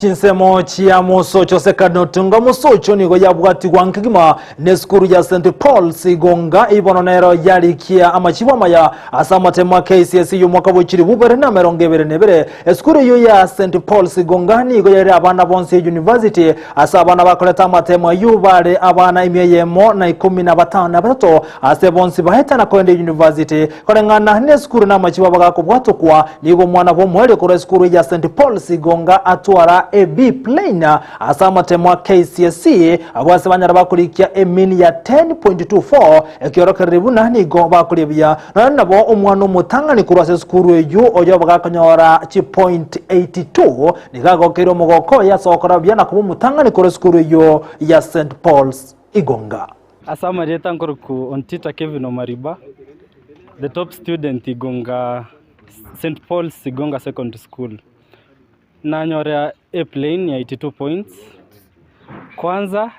Chinsemo chia mosocho Sekanotunga mosocho nigo yabwatigwa nkegima nesukuru ya St Paul's Igonga ibono nero yarikia amachibo amaya ase amatemo a KCSE y'omwaka bwe chilifu bibere na emerongo ebere na ebere. Esukuru eyio ya St Paul's Igonga nigo yaire abana bonsi university ase abana bakorete amatemo ayio bare abana emia eyemo na ikomi na batano na batato ase bonsi baeta na koenda university. Koreng'ana nesukuru na amachibo abagakobwatokwa, nigo omwana bw'omoerio korwa esukuru ya St Paul's Igonga atwara a B plain ase amatemo a KCSE, abwo ase banyara bakorikia e mean ya 10.24, ekiorokereria buna nigo bakoria buya. Nonya nabo omwana omotang'ani korwa ase esukuru eyio oyo bagakonyora chipoint 82, nigo agokeire omogoko oye ase ogokora buya na koba omotang'ani korwa esukuru eyio ya St Paul's Igonga. Ase amarieta nkorokwa Ontita Kevin Omariba, the top student Igonga St Paul's Igonga Secondary School. Nanyora A plain ya 82 points. Kwanza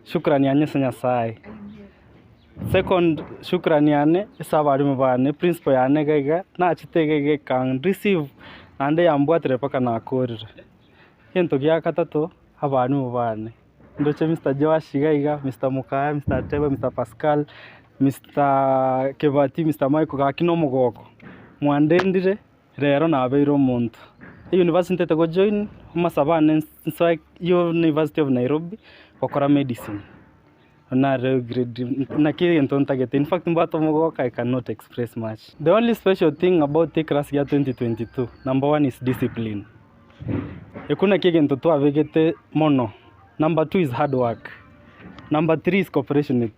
shukrani yane ase Nyasaye. Second shukrani yane ase abalimu bane, principal yane iga iga, nachete iga iga ekan receive naende yambwatire mpaka nakorire. Egento gia gatato, abalimu bane. Ndoche Mister Joash iga iga, Mister Mokaya, Mister Ateba, Mister Pascal, Mister Kebati, Mister Michael gaki na omogoko, mwandendire rero nabeire omonto. Euniversity ntete go join, amasabo ane nsoe University of Nairobi, gokora medicine. Nare grade naki egento ntagete, in fact mbwate omogoko I cannot express much. The only special thing about eclass ya 2022, number one is discipline. Ekio nakio egento twabegete mono. Number two is hard work, number three is cooperation.